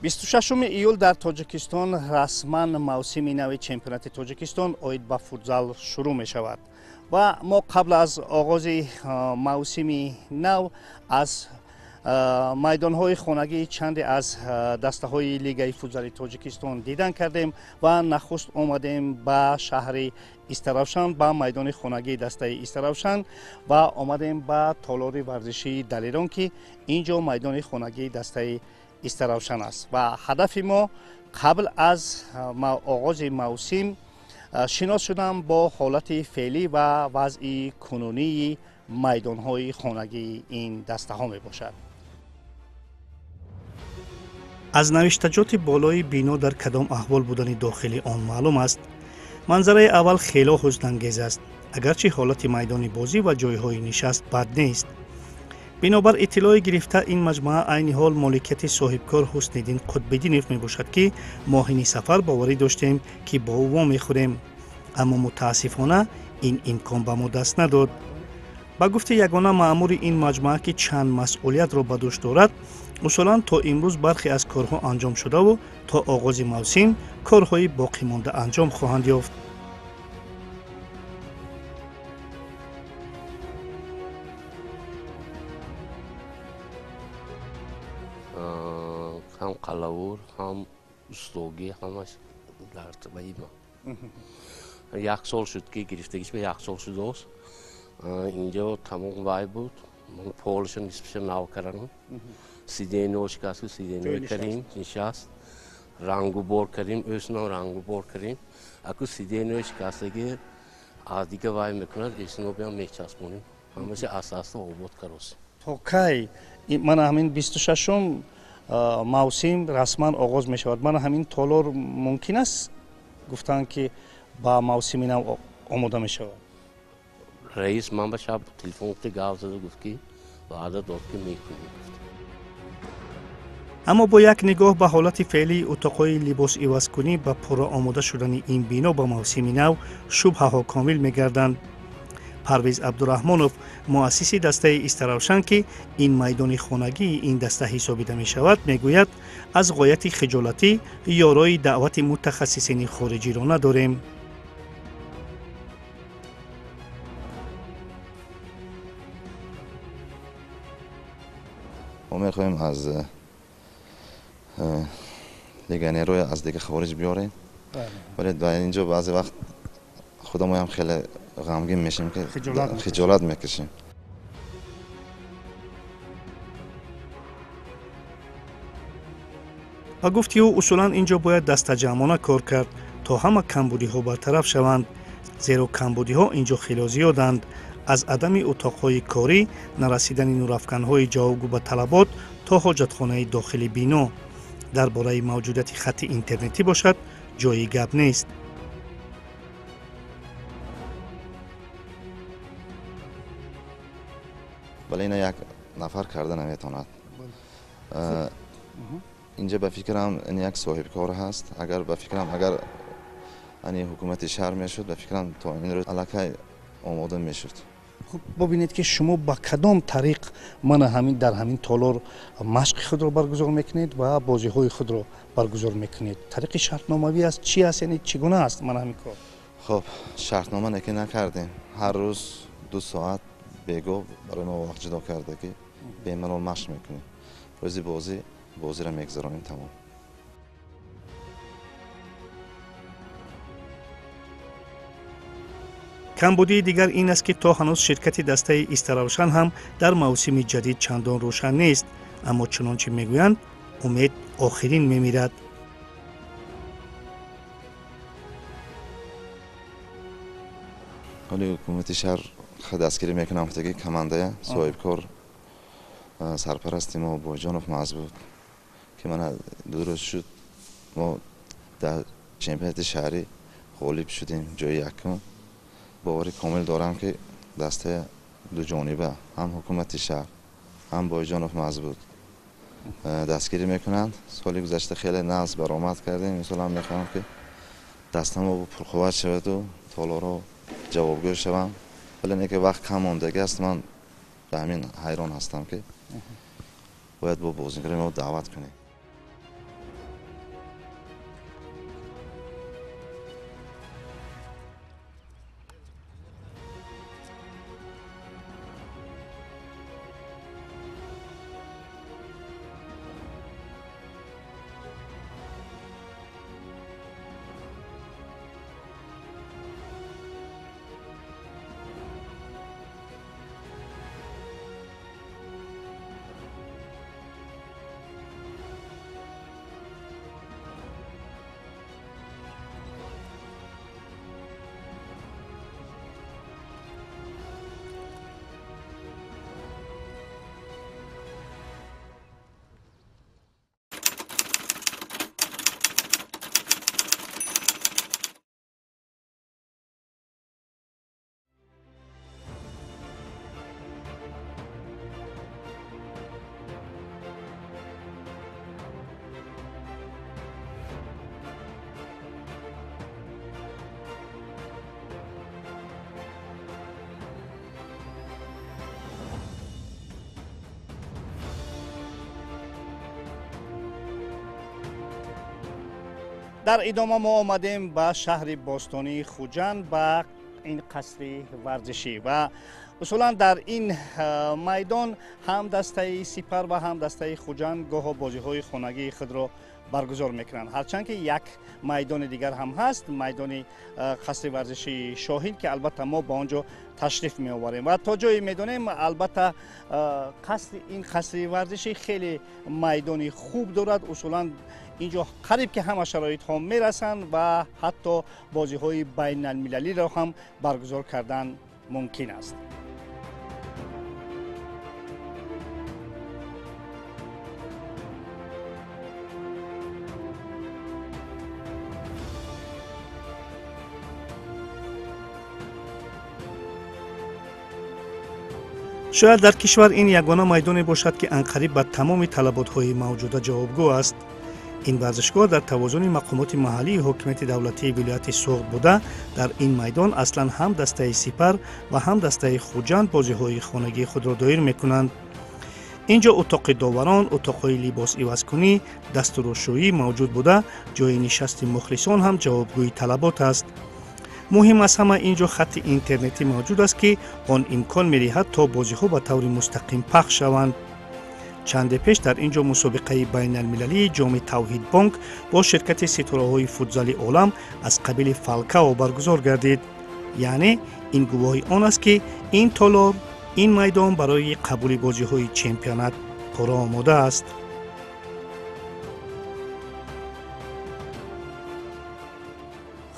26 июл дар Тоҷикистон расман мавсими нави чемпионати Тоҷикистон оид ба футзал шурӯъ мешавад ва мо қабл аз оғози мавсими нав аз майдонҳои хонагии чанде аз дастаҳои Лигаи футзали Тоҷикистон дидан кардем ва нахуст омадем ба шаҳри Истаравшан, ба майдони хонагии дастаи Истаравшан ва омадем ба толори варзишии Далерон, ки ин ҷо майдони хонагии дастаи Истаравшан аст ва ҳадафи мо қабл аз оғози мавсим шинос шудан бо ҳолати феълӣ ва вазъи кунунии майдонҳои хонагии ин дастаҳо мебошад. Аз навиштаҷоти болои бино дар кадом аҳвол будани дохили он маълум аст. Манзараи аввал хело ҳузнангез аст, агарчи ҳолати майдони бозӣ ва ҷойҳои нишаст бад нест. Бинобар иттилои гирифта, ин маҷмӯа айни ҳол моликияти соҳибкор Ҳусниддин Қутбиддинов мебошад, ки мо ҳини сафар боварӣ доштем, ки бо ӯ вомехӯрем, аммо мутаассифона ин имкон ба мо даст надод. Ба гуфти ягона маъмури ин маҷмӯа, ки чанд масъулиятро ба дӯш дорад, усулан то имрӯз бархе аз корҳо анҷом шудаву то оғози мавсим корҳои боқимонда анҷом хоҳанд ёфт. Ҳам қалавур, ҳам устогӣ, ҳамаш дар табаи ма. Як сол шуд, ки гирифтагиш ба як сол шудааст. Инҷо тамом вай буд, полша нисфаша нав кардам, сиденьо шикаст, сиденьо кардем, нишаст, рангу бор кардем, ӯснам рангу бор кардем. Аку сиденьо шикастаги аз дига вай мекунад, эсно биям мечаспонем. Ҳамаша аста-аста обод карос. То кай мана ҳамин 26-ум мавсим расман оғоз мешавад? Мана ҳамин толор мумкин аст гуфтанд, ки ба мавсими нав омода мешавад? Раис ман ба шаб телефон кунда гап зада гуфт, ки ваъда дод, ки мекунем. Аммо бо як нигоҳ ба ҳолати феълии утоқҳои либосивазкунӣ ба пурра омода шудани ин бино ба мавсими нав шубҳаҳо комил мегарданд. Парвиз Абдураҳмонов, муассиси дастаи Истаравшан, ки ин майдони хонагии ин даста ҳисобида мешавад, мегӯяд, аз ғояти хиҷолатӣ ёрои даъвати мутахассисини хориҷиро надорем. Мо мехоҳем аз легионерҳои аз дига хориҷ биёрем, вале дар инҷо баъзе вақт худамоям хеле ғамгин мешем, ки хиҷолат мекашем. Ба гуфти ӯ, усулан ин ҷо бояд дастаҷамъона кор кард, то ҳама камбудиҳо бартараф шаванд, зеро камбудиҳо ин ҷо хело зиёданд: аз адами утоқҳои корӣ, нарасидани нурафканҳои ҷавобгӯ ба талабот то ҳоҷатхонаи дохили бино. Дар бораи мавҷудияти хатти интернетӣ бошад, ҷои гап нест. Вале ина як нафар карда наметавонад. Инҷа ба фикрам ин як соҳибкор ҳаст. Агар ба фикрам, агар ани ҳукумати шаҳр мешуд, ба фикрам то ин рӯз аллакай омода мешуд. Хуб, бубинед, ки шумо ба кадом тариқ мана ҳамин дар ҳамин толор машқи худро баргузор мекунед ва бозиҳои худро баргузор мекунед. Тариқи шартномавӣ аст, чи аст, яъне чӣ гуна аст мана ҳамин кор? Хуб, шартнома неки накардем. Ҳар рӯз 2 соат бегоҳ барои мо вақт ҷудо карда, ки бемалол машқ мекунем. Рӯзи бозӣ бозиро мегузаронем, тамом. Камбудии дигар ин аст, ки то ҳанӯз ширкати дастаи Истаравшан ҳам дар мавсими ҷадид чандон рӯшан нест, аммо чунончи мегӯянд, умед охирин мемирад. Ҳоли ҳукумати шаҳр дастгирӣ мекунам, гуфтаги командая соҳибкор сарпарасти мо Бойҷонов Мазбуд, ки мана 2 рӯз шуд мо дар чемпионати шаҳрӣ ғолиб шудем, ҷои якум. Бовари комил дорам, ки дастаи дуҷониба ҳам ҳукумати шаҳр, ҳам Бойҷонов Мазбуд дастгирӣ мекунанд. Соли гузашта хеле нағз баромад кардем. Имсол ҳам мехоҳам, ки дастамо пурқувват шаваду толорҳо ҷавобгӯ шаванд. Вале не ки вақт кам мондагӣ аст, ман ба ҳамин ҳайрон ҳастам, ки бояд бо бозигарои мо даъват кунем. Дар идома мо омадем ба шаҳри бостонии Хуҷанд, ба ин қасри варзишӣ ва усулан дар ин майдон ҳам дастаи Сипар ва ҳам дастаи Хуҷанд гоҳо бозиҳои хонагии худро баргузор мекунанд. Ҳарчанд ки як майдони дигар ҳам ҳаст, майдони қасри варзишии Шоҳин, ки албатта мо ба он ҷо ташриф меоварем ва то ҷое медонем, албатта ин қасри варзишӣ хеле майдони хуб дорад. Усулан ин ҷо қариб ки ҳама шароитҳо мерасанд ва ҳатто бозиҳои байналмилалиро ҳам баргузор кардан мумкин аст. Шояд дар кишвар ин ягона майдоне бошад, ки анқариб ба тамоми талаботҳои мавҷуда ҷавобгӯ аст. Ин варзишгоҳ дар тавозуни мақомоти маҳаллии ҳокимияти давлатии вилояти Суғд буда, дар ин майдон аслан ҳам дастаи Сипар ва ҳам дастаи Хуҷанд бозиҳои хонагии худро доир мекунанд. Ин ҷо утоқи доварон, утоқҳои либосивазкунӣ, дастурушӯӣ мавҷуд буда, ҷои нишасти мухлисон ҳам ҷавобгӯи талабот аст. Муҳим аз ҳама, ин ҷо хатти интернетӣ мавҷуд аст, ки он имкон медиҳад, то бозиҳо ба таври мустақим пахш шаванд. Чанде пеш дар ин ҷо мусобиқаи байналмилалии ҷоми Тавҳидбонк бо ширкати ситораҳои футзали олам аз қабили Фалкао баргузор гардид. Яъне ин гувоҳи он аст, ки ин толор, ин майдон барои қабули бозиҳои чемпионат пурра омода аст.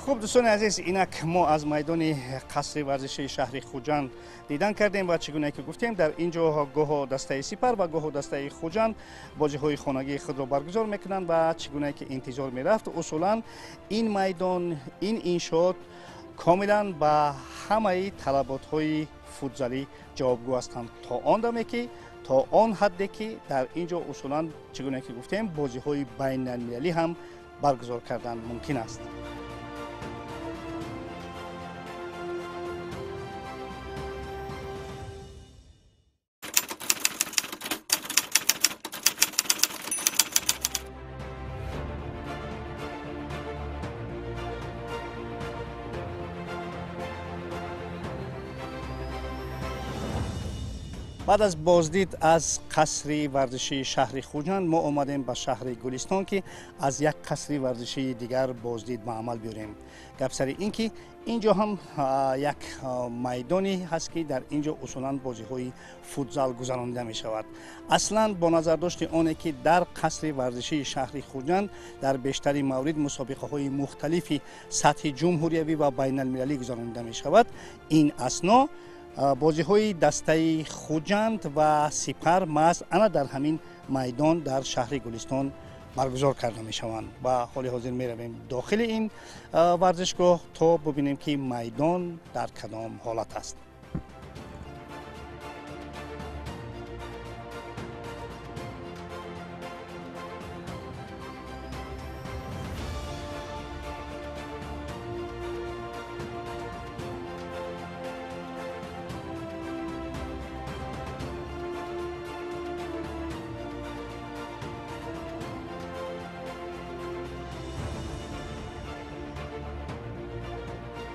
Хуб, дӯстони азиз, инак мо аз майдони қасри варзишии шаҳри Хуҷанд дидан кардем ва чӣ гуна ки гуфтем, дар ин ҷо гоҳо дастаи Сипар ва гоҳо дастаи Хуҷанд бозиҳои хонагии худро баргузор мекунанд ва чӣ гуна ки интизор мерафт, усулан ин майдон, ин иншоот комилан ба ҳамаи талаботҳои футзалӣ ҷавобгӯ ҳастанд, то он даме ки, то он ҳадде ки дар ин ҷо усулан чӣ гуна ки гуфтем, бозиҳои байналмилалӣ ҳам баргузор кардан мумкин аст. Баъд аз боздид аз қасри варзишии шаҳри Хуҷанд мо омадем ба шаҳри Гулистон, ки аз як қасри варзишии дигар боздид ба амал биёрем. Гап сари ин ки ин ҷо ҳам як майдоне ҳаст, ки дар ин ҷо усулан бозиҳои футзал гузаронида мешавад. Аслан бо назардошти оне ки дар қасри варзишии шаҳри Хуҷанд дар бештари маврид мусобиқаҳои мухталифи сатҳи ҷумҳуриявӣ ва байналмилалӣ гузаронида мешавад, ин асно бозиҳои дастаи Хуҷанд ва Сипар маҳз ана дар ҳамин майдон дар шаҳри Гулистон баргузор карда мешаванд. Ва ҳоли ҳозир меравем дохили ин варзишгоҳ, то бубинем, ки майдон дар кадом ҳолат аст.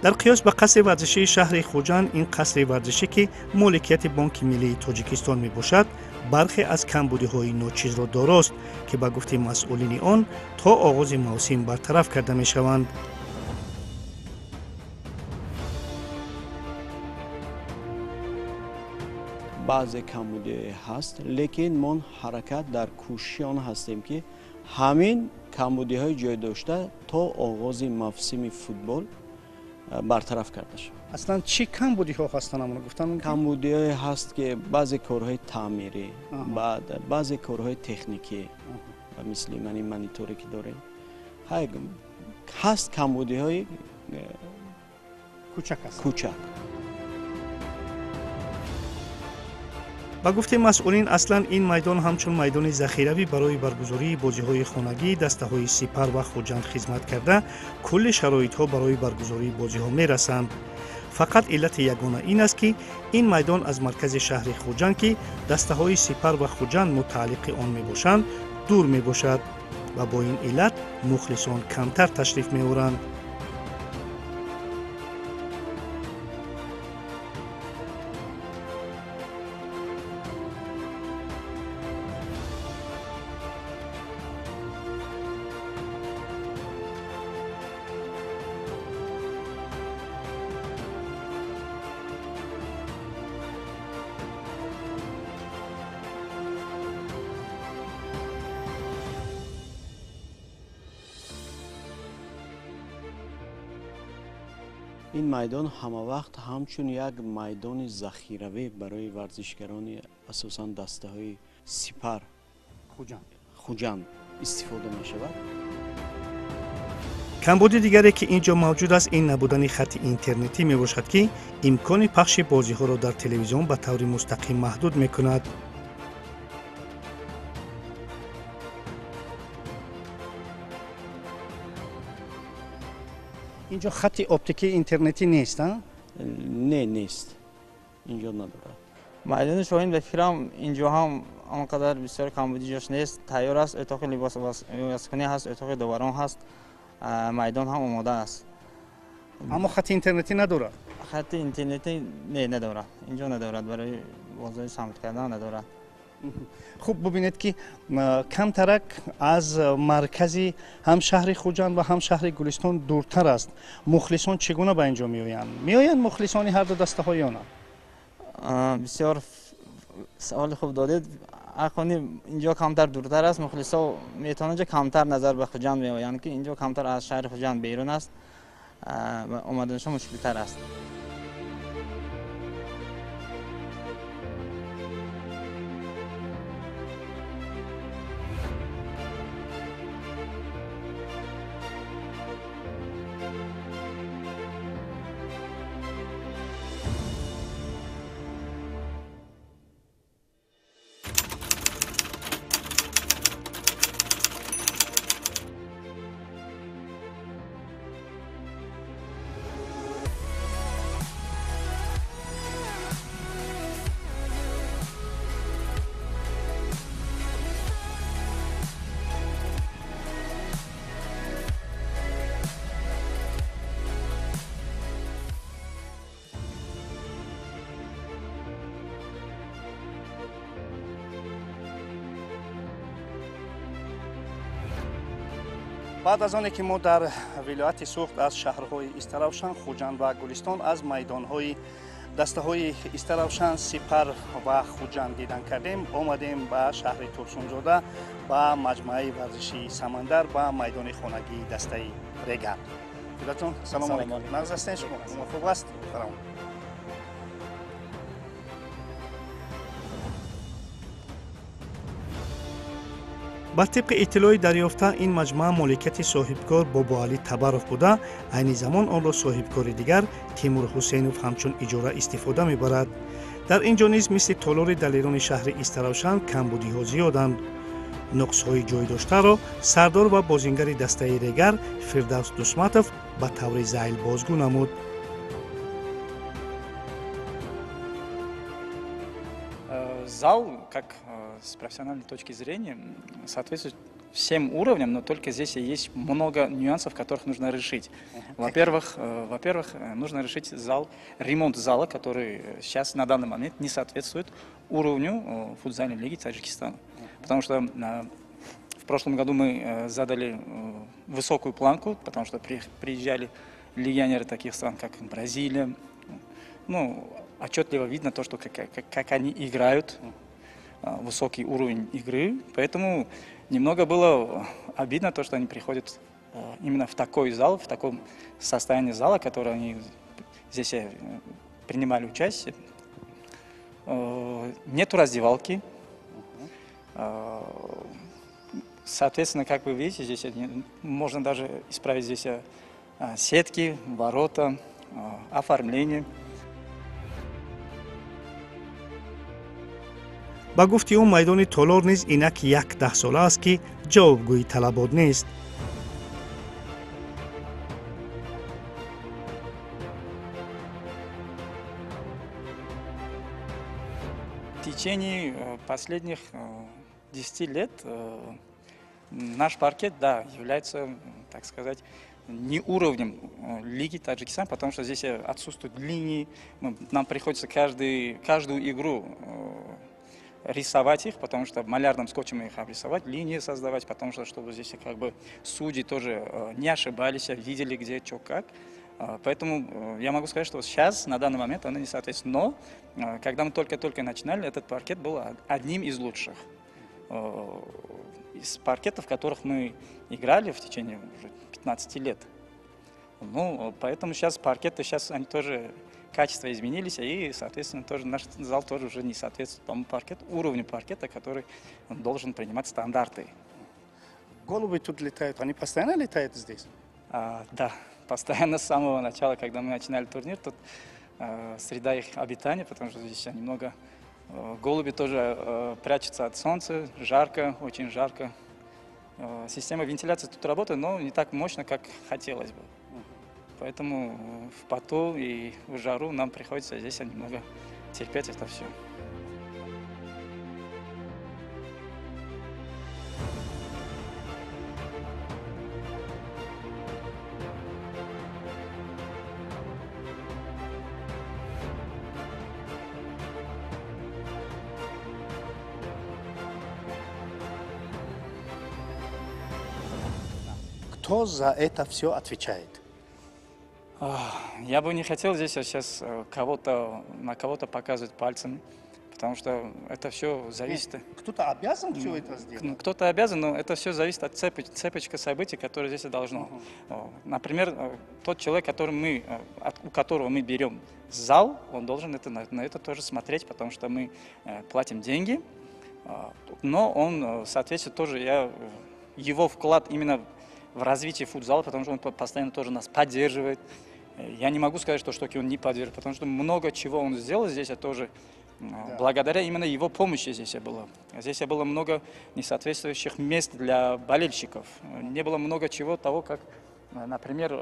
Дар қиёс ба қасри варзишии шаҳри Хуҷанд, ин қасри варзишӣ, ки моликияти Бонки миллии Тоҷикистон мебошад, бархе аз камбудиҳои ночизро дорост, ки ба гуфти масъулини он то оғози мавсим бартараф карда мешаванд. Баъзе камбудиҳое ҳаст, лекин мо ҳаракат дар кӯшиши он ҳастем, ки ҳамин камбудиҳои ҷой дошта то оғози мавсими футбол бартараф карда шавад. Аслан чӣ камбудиҳо ҳастанд, амоно гуфтан мумкин? Камбудиҳое ҳаст, ки баъзе корҳои таъмирӣ, баъзе корҳои техникӣ, мисли мани мониторе ки дорем, ҳаст камбудиҳои кӯчак аст. Кӯчак. Ба гуфти масъулин, аслан ин майдон ҳамчун майдони захиравӣ барои баргузории бозиҳои хонагии дастаҳои Сипар ва Хуҷанд хизмат карда, кулли шароитҳо барои баргузории бозиҳо мерасанд. Фақат иллати ягона ин аст, ки ин майдон аз маркази шаҳри Хуҷанд, ки дастаҳои Сипар ва Хуҷанд мутааллиқи он мебошанд, дур мебошад. Ва бо ин иллат мухлисон камтар ташриф меоранд. Ин майдон ҳамавақт ҳамчун як майдони захиравӣ барои варзишгарони асосан дастаҳои Сипар Хуҷанд истифода мешавад. Камбуди дигаре, ки ин ҷо мавҷуд аст, ин набудани хати интернетӣ мебошад, ки имкони пахши бозиҳоро дар телевизион ба таври мустақим маҳдуд мекунад. Инҷо хати оптикии интернетӣ нест? Не, нест, инҷо надорад. Майдони Шоҳин, ба фикрам, инҷо ҳам он қадар бисёр камбудӣ ҷош нест. Тайёр аст, отоқи либосивазкунӣ ҳаст, отоқи доварон ҳаст, майдон ҳам омода аст. Аммо хати интернетӣ надорад? Хати интернетӣ не, надорад, инҷо надорад, барои бозори самт кардан надорад. Хуб, бубинед, ки камтарак аз маркази ҳам шаҳри Хуҷанд ва ҳам шаҳри Гулистон дуртар аст. Мухлисон чӣ гуна ба ин ҷо меоянд? Меоянд мухлисони ҳарду дастаҳо ё на? Бисёр саволи хуб додед. Ақони инҷо камтар дуртар аст, мухлисо метавонанд инҷо камтар назар ба Хуҷанд меоянд, ки инҷо камтар аз шаҳри Хуҷанд берун аст, омаданашон мушкилтар аст. Баъд аз оне ки мо дар вилояти Суғд аз шаҳрҳои Истаравшан, Хуҷанд ва Гулистон, аз майдонҳои дастаҳои Истаравшан, Сипар ва Хуҷанд дидан кардем, омадем ба шаҳри Турсунзода, ба маҷмӯаи варзишии Самандар, ба майдони хонагии дастаи Регар. Фидатон, салому алайкум. Нағз ҳастен шумо? Хуб аст? Салом. Ба тибқи иттилои дарёфта, ин маҷмӯа моликияти соҳибкор Бобоалӣ Табаров буда, айни замон онро соҳибкори дигар Тимур Ҳусейнов ҳамчун иҷора истифода мебарад. Дар ин ҷо низ мисли толори далерони шаҳри Истаравшан камбудиҳо зиёданд. Нуқсҳои ҷойдоштаро сардор ва бозингари дастаи Регар Фирдавс Дусматов ба таври зайл бозгӯ намуд. Зал, как с профессиональной точки зрения, соответствует всем уровням, но только здесь есть много нюансов, которых нужно решить. Во-первых, нужно решить зал, ремонт зала, который сейчас на данный момент не соответствует уровню футзальной лиги Таджикистана. Потому что в прошлом году мы задали высокую планку, потому что приезжали легионеры таких стран, как Бразилия. Ну, отчетливо видно то, что как они играют, высокий уровень игры. Поэтому немного было обидно то, что они приходят именно в такой зал, в таком состоянии зала, который они здесь принимали участие. Нету раздевалки. Соответственно, как вы видите, здесь можно даже исправить здесь сетки, ворота, оформление. Ба гуфти ӯ, майдони толор низ инак як даҳсола аст, ки ҷавобгӯи талабот нест. В течение последних 10 лет Наш паркет, да, является, так сказать, не уровнем лиги Таджикистана, потому что здесь отсутствуют линии, нам приходится каждую игру рисовать их, потому что малярным скотчем их обрисовать, линии создавать, потому что чтобы здесь как бы судьи тоже не ошибались, видели где, что, как. Поэтому я могу сказать, что сейчас, на данный момент, она не соответствует. Но когда мы только-только начинали, этот паркет был одним из лучших из паркетов, в которых мы играли в течение уже 15 лет. Ну, поэтому сейчас паркеты, сейчас они тоже, качество изменились, и, соответственно, тоже наш зал тоже уже не соответствует тому паркету, уровню паркета, который должен принимать стандарты. Голуби тут летают, они постоянно летают здесь? Да, постоянно с самого начала, когда мы начинали турнир, тут среда их обитания, потому что здесь немного... Голуби тоже прячутся от солнца, жарко, очень жарко. Система вентиляции тут работает, но не так мощно, как хотелось бы. Поэтому в поту и в жару нам приходится здесь немного терпеть это все. Кто за это все отвечает? Я бы не хотел здесь сейчас на кого-то показывать пальцем, потому что это все зависит. Нет, кто-то обязан все это сделать? Кто-то обязан, но это все зависит от цепочки событий, которые здесь должно. Например, тот человек, у которого мы берем зал, он должен на это тоже смотреть, потому что мы платим деньги, но он, соответственно, тоже его вклад именно в развитии футзала, потому что он постоянно тоже нас поддерживает. Я не могу сказать, что он не поддерживает, потому что много чего он сделал здесь, а тоже да. Благодаря именно его помощи здесь было. Здесь было много несоответствующих мест для болельщиков. Не было много чего того, как, например,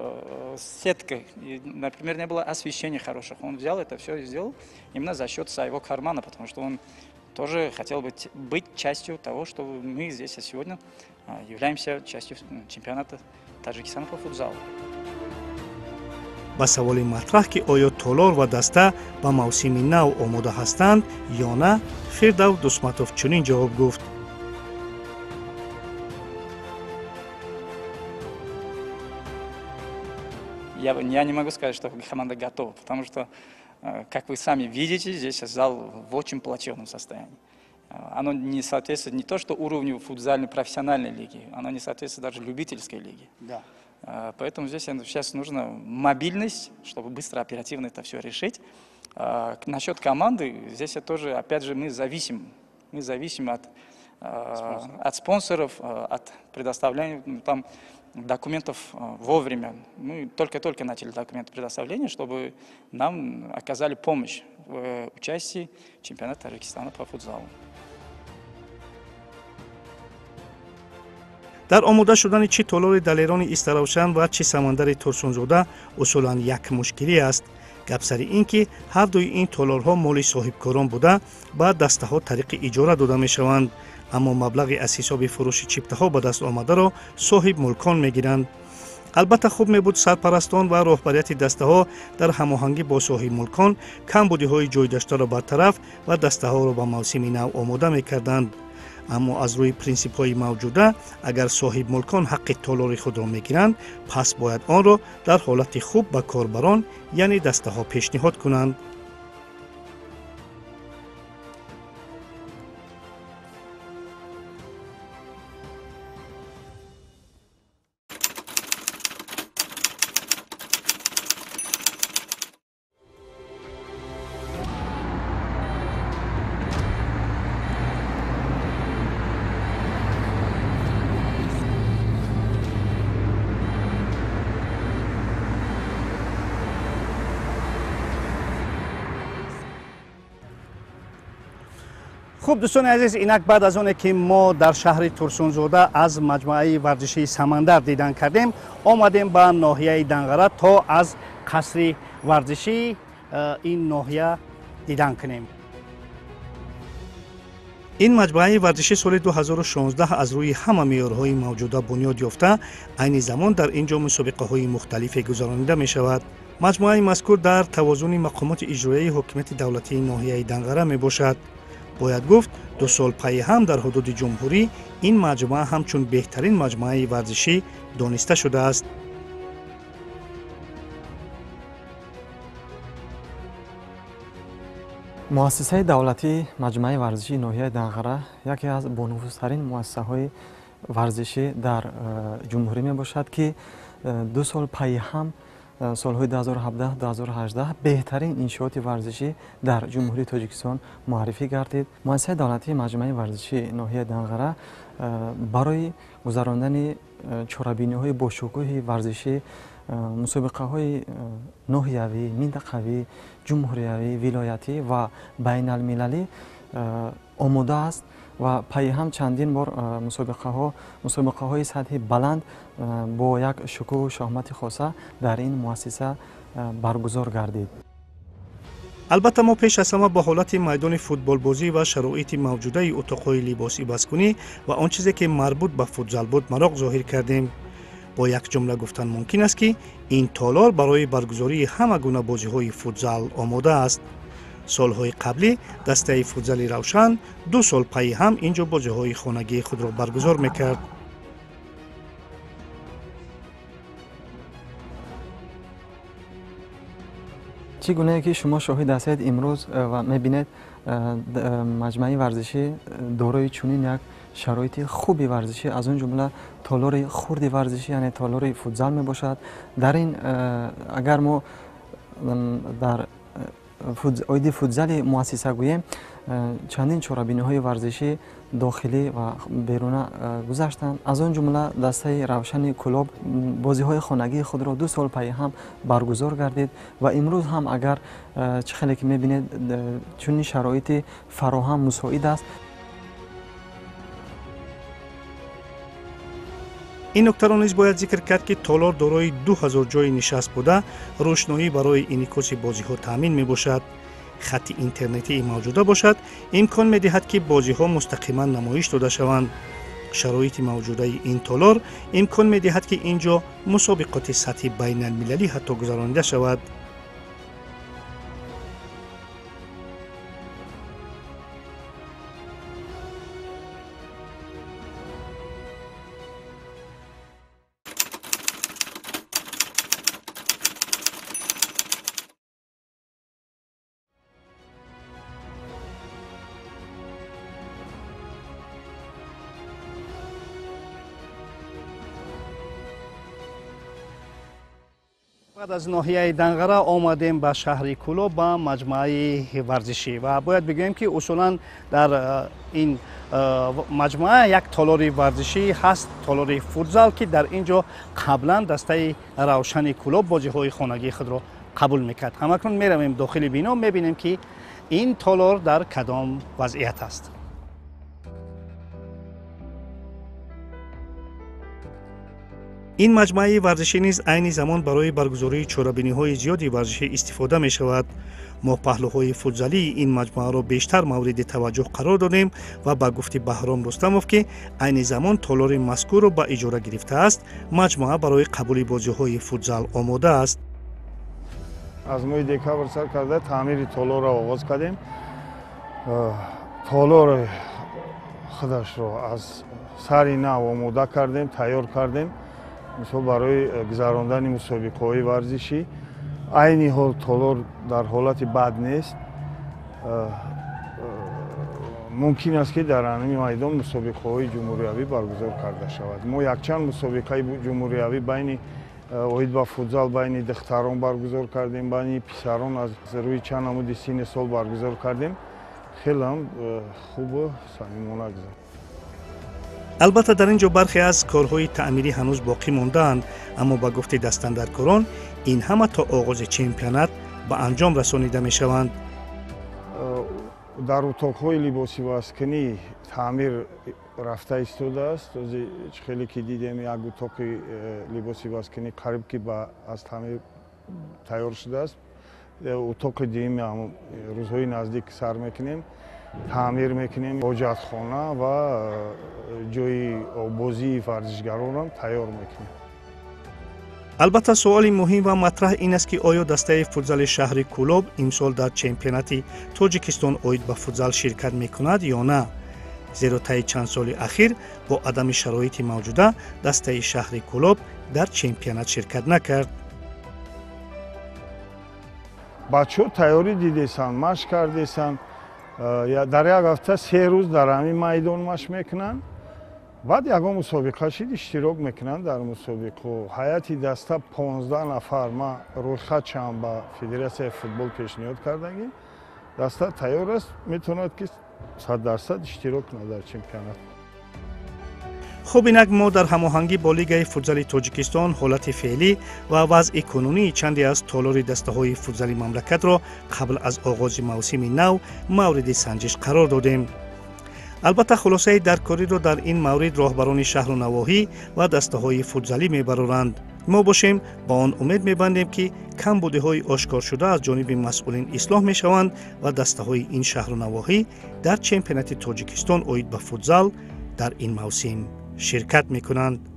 сетка, и, например, не было освещения хороших. Он взял это все и сделал именно за счет своего кармана, потому что он тоже хотел быть частью того, что мы здесь сегодня являемся частью чемпионата Таджикистана по футзалу. Ба саволи матраҳ, ки оё толор ва даста ба мавсими нав омода ҳастанд ё на, Фирдав Дусматов чунин ҷавоб гуфт. Я не могу сказать, что команда готова, потому что, как вы сами видите, здесь зал в очень плачевном состоянии. Оно не соответствует не то что уровню футзальной профессиональной лиги, оно не соответствует даже любительской лиге. Да. Поэтому здесь сейчас нужна мобильность, чтобы быстро, оперативно это все решить. Насчет команды, здесь тоже, опять же, мы зависим. Мы зависим от спонсоров, от предоставления там, документов вовремя. Мы только-только начали документы предоставления, чтобы нам оказали помощь в участии в чемпионате Таджикистана по футзалу. Дар омода шудани чӣ толори далерони Истаравшан ва чӣ Самандари Турсунзода усулан як мушкилӣ аст. Гап сари ин ки ҳар дуи ин толорҳо моли соҳибкорон буда ба дастаҳо тариқи иҷора дода мешаванд, аммо маблағи аз ҳисоби фурӯши чиптаҳо ба даст омадаро соҳибмулкон мегиранд. Албатта хуб мебуд сарпарастон ва роҳбарияти дастаҳо дар ҳамоҳангӣ бо соҳибмулкон камбудиҳои ҷойдаштаро бартараф ва дастаҳоро ба мавсими нав омода мекарданд. Аммо аз рӯи принсипҳои мавҷуда, агар соҳибмулкон ҳаққи толори худро мегиранд, пас бояд онро дар ҳолати хуб ба корбарон, яъне дастаҳо пешниҳод кунанд. Хуб, дӯстони азиз, инак баъд аз оне ки мо дар шаҳри Турсунзода аз маҷмӯаи варзишии Самандар дидан кардем, омадем ба ноҳияи Данғара то аз қасри варзишии ин ноҳия дидан кунем. Ин маҷмӯаи варзишӣ соли 2016 аз рӯи ҳама меъёрҳои мавҷуда бунёд ёфта, айни замон дар ин ҷо мусобиқаҳои мухталифе гузаронида мешавад. Маҷмӯаи мазкур дар тавозуни мақомоти иҷроияи ҳокимияти давлатии ноҳияи Данғара мебошад. Бояд гуфт, 2 сол пайи ҳам дар ҳудуди ҷумҳурӣ ин маҷмӯа ҳамчун беҳтарин маҷмӯаи варзишӣ дониста шудааст. Муассисаи давлатии маҷмӯаи варзишии ноҳияи Данғара яке аз бонуфузтарин муассисаҳои варзишӣ дар ҷумҳурӣ мебошад, ки 2 сол пайи ҳам солҳои 2017-2018 беҳтарин иншооти варзишӣ дар ҷумҳурии Тоҷикистон муаррифӣ гардид. Муассисаи давлатии маҷмӯаи варзишии ноҳияи Данғара барои гузарондани чорабиниҳои бошукӯҳи варзишӣ, мусобиқаҳои ноҳиявӣ, минтақавӣ, ҷумҳуриявӣ, вилоятӣ ва байналмилалӣ омода аст ва пайи ҳам чандин бор мусобиқаҳои сатҳи баланд бо як шукӯҳу шаҳмати хоса дар ин муассиса баргузор гардид. Албатта, мо пеш аз ҳама ба ҳолати майдони футболбозӣ ва шароити мавҷудаи утоқҳои либосивазкунӣ ва он чизе ки марбут ба футзал буд мароқ зоҳир кардем. Бо як ҷумла гуфтан мумкин аст, ки ин толор барои баргузории ҳама гуна бозиҳои футзал омода аст. Солҳои қаблӣ дастаи футзали Равшан 2 сол пайи ҳам ин ҷо бозиҳои хонагии худро баргузор мекард. Чӣ гунае ки шумо шоҳид ҳастед имрӯз ва мебинед, маҷмӯаи варзишӣ дорои чунин як шароити хуби варзишӣ, аз он ҷумла толори хурди варзишӣ, яъне толори футзал мебошад. Дар ин агар мо дар оиди футзали муассиса гӯем, чандин чорабиниҳои варзишӣ дохилӣ ва беруна гузаштанд. Аз он ҷумла дастаи Равшани Кӯлоб бозиҳои хонагии худро 2 сол пайи ҳам баргузор гардид ва имрӯз ҳам агар чӣ хеле ки мебинед, чунин шароити фароҳам мусоид аст. Ин нуктаро низ бояд зикр кард, ки толор дорои 2000 ҷойи нишаст буда, рӯшноӣ барои инъикоси бозиҳо таъмин мебошад. Хатти интернетии мавҷуда бошад, имкон медиҳад, ки бозиҳо мустақиман намоиш дода шаванд. Шароити мавҷудаи ин толор имкон медиҳад, ки ин ҷо мусобиқоти сатҳи байналмилалӣ ҳатто гузаронида шавад. Баъд аз ноҳияи Данғара омадем ба шаҳри Кӯлоб, ба маҷмӯаи варзишӣ ва бояд бигӯем, ки усулан дар ин маҷмӯа як толори варзишӣ ҳаст, толори футзал, ки дар ин ҷо қаблан дастаи Равшани Кӯлоб бозиҳои хонагии худро қабул мекард. Ҳамакнун меравем дохили бино, мебинем, ки ин толор дар кадом вазъият аст. Ин маҷмӯаи варзишӣ низ айни замон барои баргузории чорабиниҳои зиёди варзишӣ истифода мешавад. Мо паҳлӯҳои футзалии ин маҷмӯаро бештар мавриди таваҷҷӯҳ қарор додем ва ба гуфти Баҳром Рустамов, ки айни замон толори мазкурро ба иҷора гирифтааст, маҷмӯа барои қабули бозиҳои футзал омода аст. Аз моҳи декабр сар карда таъмири толорро оғоз кардем. Толори худашро аз сари нав омода кардем, тайёр кардем. Мисол барои гузарондани мусобиқаҳои варзишӣ. Айни ҳол толор дар ҳолати бад нест. Мумкин аст, ки дар ҳамин майдон мусобиқаҳои ҷумҳуриявӣ баргузор карда шавад. Мо якчанд мусобиқаи ҷумҳуриявӣ байни оид ба футзал байни духтарон баргузор кардем, байни писарон аз рӯи чанд намуди синни сол баргузор кардем. Хеле ҳам хубу самимона гузашт. Албатта, дар ин ҷо бархе аз корҳои таъмирӣ ҳанӯз боқӣ мондаанд, аммо ба гуфти дастандаркорон ин ҳама то оғози чемпионат ба анҷом расонида мешаванд. Дар утоқҳои либосивазкунӣ таъмир рафта истодааст. Чӣ хеле ки дидем, як утоқи либосивазкунӣ қариб ки аз таъмир тайёр шудааст. Утоқи дуюми рӯзҳои наздик сар мекунем. Таъмир мекунем, ҳоҷатхона ва ҷои оббозии варзишгаронам тайёр мекунем. Албатта, суоли муҳим ва матраҳ ин аст, ки оё дастаи футзали шаҳри Кӯлоб имсол дар чемпионати Тоҷикистон оид ба футзал ширкат мекунад ё на, зеро таи чанд соли ахир бо адами шароити мавҷуда дастаи шаҳри Кӯлоб дар чемпионат ширкат накард. Бачаҳо тайёрӣ дидесанд, машқ кардесанд. Дар як ҳафта 3 рӯз дар ҳамин майдон машқ мекунанд. Баъд ягон мусобиқа шид, иштирок мекунанд дар мусобиқо. Ҳайати даста 15 нафар, ма рӯйхатшам ба Федератсияи футбол пешниҳод кардагим. Даста тайёр аст, метавонад, ки 100% иштирок кунад дар чемпионат. Хуб, инак мо дар ҳамоҳангӣ бо Лигаи футзали Тоҷикистон ҳолати феълӣ ва вазъи кунунии чанде аз толори дастаҳои футзали мамлакатро қабл аз оғози мавсими нав мавриди санҷиш қарор додем. Албатта, хулосаи даркориро дар ин маврид роҳбарони шаҳру навоҳӣ ва дастаҳои футзалӣ мебароранд. Мо бошем, ба он умед мебандем, ки камбудиҳои ошкоршуда аз ҷониби масъулин ислоҳ мешаванд ва дастаҳои ин шаҳру навоҳӣ дар чемпионати Тоҷикистон оид ба футзал дар ин мавсим ширкат мекунанд.